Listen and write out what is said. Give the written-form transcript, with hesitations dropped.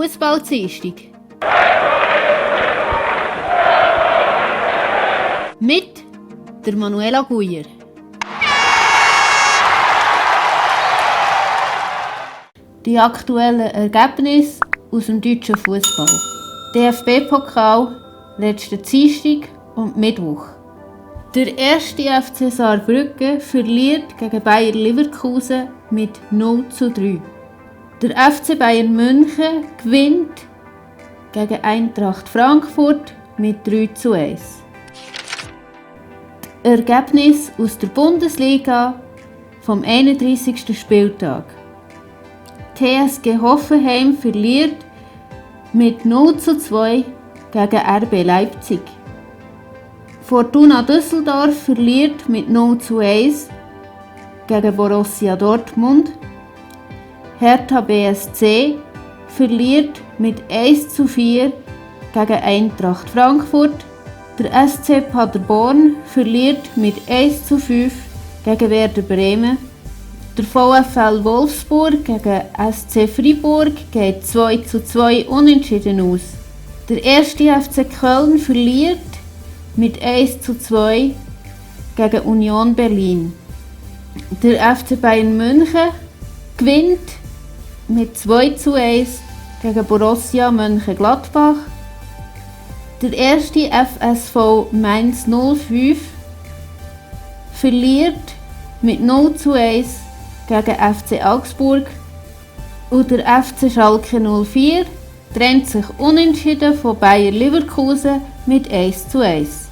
Fußball-Dienstag. Mit der Manuela Guyer. Die aktuellen Ergebnisse aus dem deutschen Fußball. DFB-Pokal, letzten Dienstag und Mittwoch. Der erste FC Saarbrücken verliert gegen Bayer Leverkusen mit 0:3. Der FC Bayern München gewinnt gegen Eintracht Frankfurt mit 3:1. Die Ergebnisse aus der Bundesliga vom 31. Spieltag. TSG Hoffenheim verliert mit 0:2 gegen RB Leipzig. Fortuna Düsseldorf verliert mit 0:1 gegen Borussia Dortmund. Hertha BSC verliert mit 1:4 gegen Eintracht Frankfurt. Der SC Paderborn verliert mit 1:5 gegen Werder Bremen. Der VfL Wolfsburg gegen SC Freiburg geht 2:2 unentschieden aus. Der 1. FC Köln verliert mit 1:2 gegen Union Berlin. Der FC Bayern München gewinnt mit 2:1 gegen Borussia Mönchengladbach. Der 1. FSV Mainz 05 verliert mit 0:1 gegen FC Augsburg und der FC Schalke 04 trennt sich unentschieden von Bayer Leverkusen mit 1:1.